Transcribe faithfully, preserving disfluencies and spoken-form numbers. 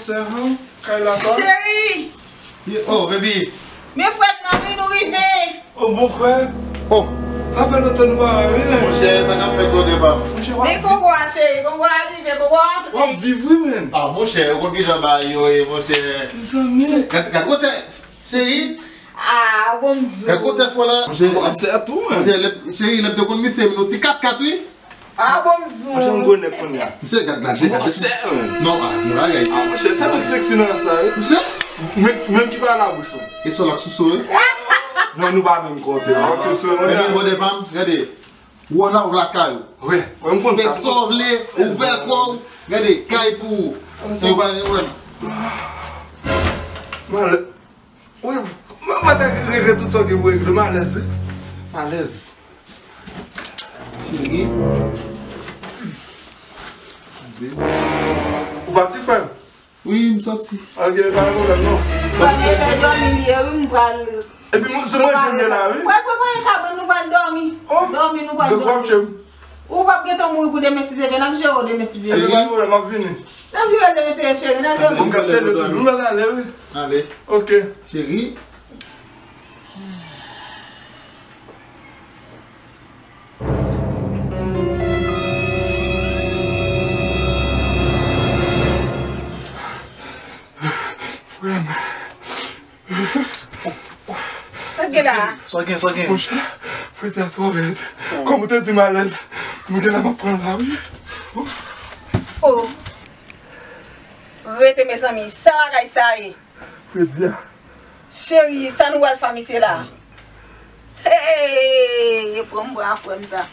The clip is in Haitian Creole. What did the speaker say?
Sè, han, kay la pa. Cheri! Ye, oh, baby. Men frè m nan, wi, nou rive. Oh, bon frè. Oh. Sa fè lontan nou pa wè, wi, nèg. Monchè, sa k ap fèt kote pa m? Monchè, w ap Men viv. Kongo a, cheri, Kongo a rive, Kongo a antre. W ap viv, wi, men. Ah, monchè, ou konn kijan bagay yo ye, monchè. Mezanmi. Gad, gad kote, cheri. Ah, bon Dye. Gad kote fò la. Monchè, Kongo a sè tou, men. Monchè, lè, cheri, lè m te konn misye, nou ti kat kat, wi. Ah, bon Dye. Monchè, m gwo nèg kounye a. Misye, gad, gad, gad. Monchè, men. Non, ah, gen bagay. Ah, monchè, se mwen ki seksi nan rès la, wi. Misye? Menm, menm ki pa la bouch mwen. E sou l ap souse, wi. Non, nou pa menm kote. Ah, ok, sou mwen. Gade, bòdè pa m, gade. Ou la, ou lakay ou. Wi, wi, m konn sa. Fè sa w vle, ouvè kò w. Gade, kay pou ou. Se ou pa gen pwoblèm. Malè. Wi, mwen, mwen te regle tout sa w gen pou regle. M alèz, wi. M alèz. Cheri. Ou pati, frè m? Wi, m soti. Ok, pa gen pwoblèm, non. Mwen gen lè dòmi li ye, wi, m pral Epi, mwen, se manje m ye la, wi. Pral prepare kabann, nou pral dòmi. Oh, dòmi, nou pral dòmi. Donk, w ap tchwe m. Ou p ap gentan mouri pou demen si Dye vle, n ap jere w demen si Dye vle. Cheri, pa gen pwoblèm, m ap vini. N ap jere l demen si Dye vle, n al dòmi. Bon, m ap tande tou, nou mèt ale, wi. Ale. Ok. Cheri. Frè m. Sa k gen la? Sa gen, sa gen? Monchè, frè, te a twò rèd. Kòm ou te di m alèz, m gen la m ap pran la, wi. Oh. Rete, mezanmi, sa bagay sa ye? Frè, di a. Cheri, sa nou pral fè misye la? Hey, yo pran m pran frè m sa.